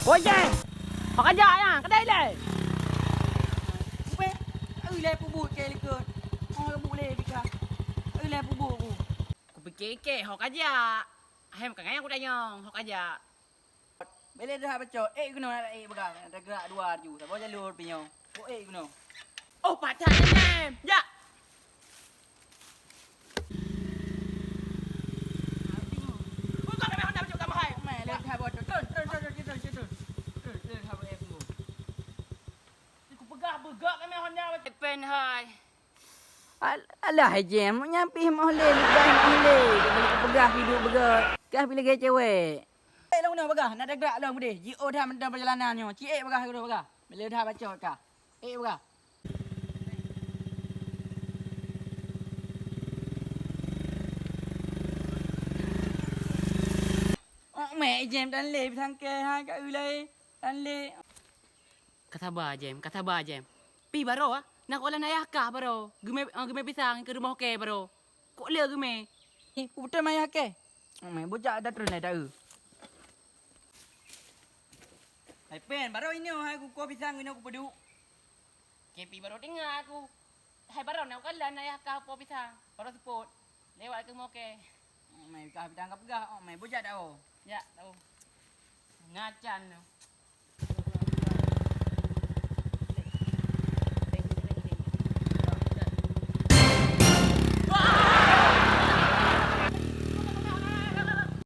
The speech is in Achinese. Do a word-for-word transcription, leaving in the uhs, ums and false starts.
Bojeng! Ho ka jak nyan, kadai ilèe! Ubé, ilèe peubuet keu likot. Oh, buet lé bika. Ilèe peubuet ku. Kupike-ike ho ka jak. Hai meukangai aku tanyong, ho ka jak. Bèk lé that bacut, ék keunoe na ék bagah, na teugerak dua laju. Saboh jalur pih nyoe. Ku ék keunoe. Oh, patat nyan. Jak. Buka kami Honda bacut kamu hai. Meh, lé that bacut. Turun, turun, turun, turun, turun. Turun, turun, turun, turun. Kupeugah beugok kami Honda bacut. Pen hai. Al-, alah, Jem, nyan pih moh lé, leubeh moh lé. Kupeugah hidup beugok. Kah pih lagèe cewek. Eh, lôn keunoe bagah, na teugerak lôn udeh. Jiôh that mantong perjalanan nyoe. Ci ék bagah keunoe bagah. Bila that bacut ka. Ék bagah. Oh, mek Jem tan lé, sangkè hai ka ulai. Tan lé. Ka saba, Jem, ka saba, Jem. Pih baroe, ah, na keulan ayah kah baroe. Geumè, ah, geumè pisang keu rumoh kèe baroe. Kok le geumè? Ih, peue beutôi meuayah kèe? Meuayah bujak dah terus naik dae. Hai pen, baroe inoe hai kuko pisang inoe kupeuduek. Kepi baroe teungoh aku. Hai baroe na keulan ayah kah po pisang. Baroe seupôt. Lewat keu rumoh kèe. Meuayah kah pisang ka peugah, meuayah bujak dah. Ya, tahu. Ngacan tu.